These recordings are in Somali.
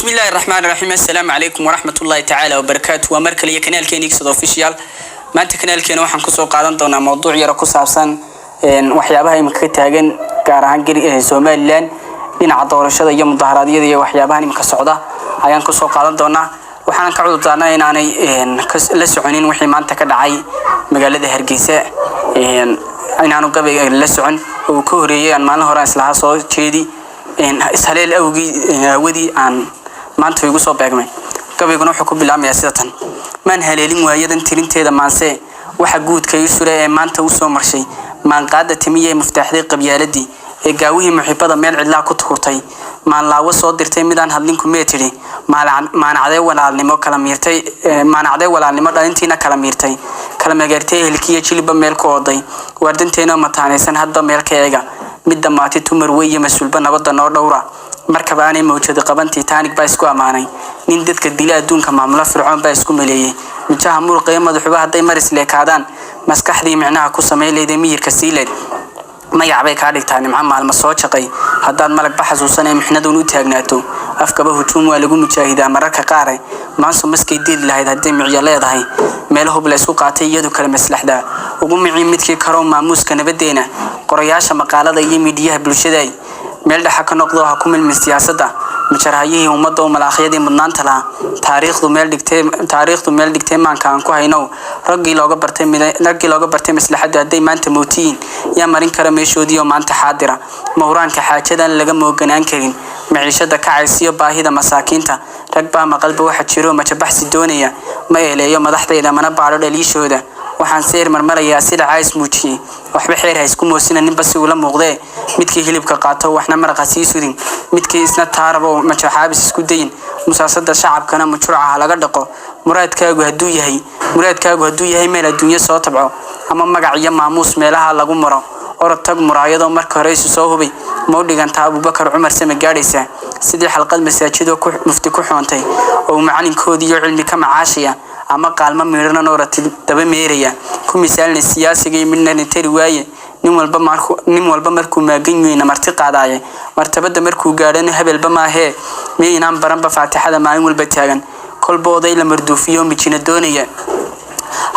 Bismi illaahi raxmaan raxiim. Assalaamu calaykum waraxmatullaahi tacaala wabarakaatu. Waa mar kaliya kanaalkeena Igsad Official. Maanta kanaalkeena waxaan kusoo qaadan doonaa mowduuc yaro ku saabsan waxyaabaha iminka ka taagan, gaar ahaan Somaliland, dhinaca doorashada iyo mudaharaadyada iyo waxyaabahan iminka socda ayaan kusoo qaadan doonaa. Waxaan ka cudur daarnaa inaanay la soconin wixii maanta ka dhacay magaalada Hargeysa, inaanu gabay la socon oo uu ka horeeyay aan maalin hore aan islahaa soo jeedi ishaleel awgii aawadii aan maanta igu soo beegmay. Gabayguna wuxuu ku bilaabmayaa sida tan: maan haleelin waayadan tirinteeda maanse, waxa guudka ii sure ee maanta u soo marshay maanqaada timiya ee muftaaxday qabyaaladii ee gaawihii muxibada meel cidlaa ku tuurtay, maanlaawo soo dirtay midaan hadlinku mee tidhi, maanacdee walaalnimo kala miirtay, maanacdee walaalnimo dhalintiina kala miirtay, kala mageertay ehelkiiyo jilibba meel ku oday, waardanteena mataanaysan hadba meel ka eega, mid dhammaatay tumar wey iyo mas-uulba nabadda noo dhowra. Markaba aanay mawjadi qaban Titanic baa isku ammaanay, nin dadka dila adduunka maamula Fircoon baa isku maleeyey. Mijaha muruqa iyo madaxuba hadday maris leekaadaan, maskaxdii micnaha ku samayn leyd ee miyirka sii leyd, magac bay kaa dhigtaa nimco maalmo soo jaqay. Haddaad malagba xasuusan ee mixnaduun u taagnaato, afkaba hujuum waa lagu mujaahidaa mararka qaare. Maanso maskay diidi lahayd hadday micyo leedahay, meel hub la isku qaatay iyadu kala maslaxdaa ugu micii midkii karow maamuuska nabadeena. Qorayaasha maqaalada iyo miidiyaha bulshada meel dhexa ka noqdo, ha ku milmin siyaasadda. Majarhayihii ummadda oo malaakhyadii mudnaanta lahaa, taariikhdu meel dhigtay maanka aan ku hayno, raggii looga bartay maslaxadda hadday maanta mootiyiin, yaa marin kara meeshoodii oo maanta xaadira? Mawraanka xaajadan laga mooganaan karin, maciishada kacaysiyo baahida masaakiinta, rag baa maqalba waxa jiro majabaxsi doonaya. Ma eeleeyo madaxdayda, mana baadho dhaliishooda, waxaan seer marmarayaa sida cays muujiyey. Waxba xeer ha isku moosina, ninba si ula muuqdee. Midkii hilibka qaato waxna maraqa sii sudin, midkii isna taarabo majaxaabis isku dayin, musaasada shacabkana mujruca ha laga dhaqo. Muraadkaagu hadduu yahay meel adduunyo soo tabco ama magac iyo maamuus meelaha lagu maro, orod tag muraayadoo marka hore isu soo hubay ma u dhigantaa Abubakar Cumar sama gaadhaysaa? Sidii xalqad masaajidoo ku mufti ku xoontay oo macalinkoodii iyo cilmi ka macaashaya, ama qaalmo miidhanan oo ratib daba meeraya, ku misaalna siyaasiga iyo midnana tari waaye. Nin walba markuu maagan yahayna marti qaadaaye, martabada markuu gaadhana hebelba maahee. Miyaynaan baranba faatixada maalin walba taagan? Kolba oday la marduufiyo mijina doonaya,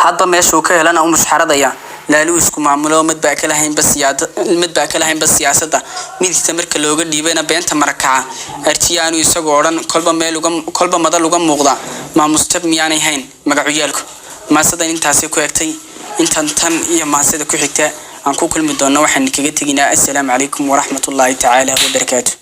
hadba meeshuu ka helana u mushxaradaya, laaluu isku maamulo, mid baa ka lahaynba siyaasadda midigta marka looga dhiibayna beenta marakaca, arjiyaanu isagoo odhan kolba meel uga kolba madal uga muuqda. Maamustab miyaanay hayn magacuyaalku? Maasadan intaasi ku egtay. Intan tan iyo maasada ku xigta aan ku kulmi doonno, waxaan kaga teginaa assalaamu calaykum waraxmatullaahi tacaala wabarakaatu.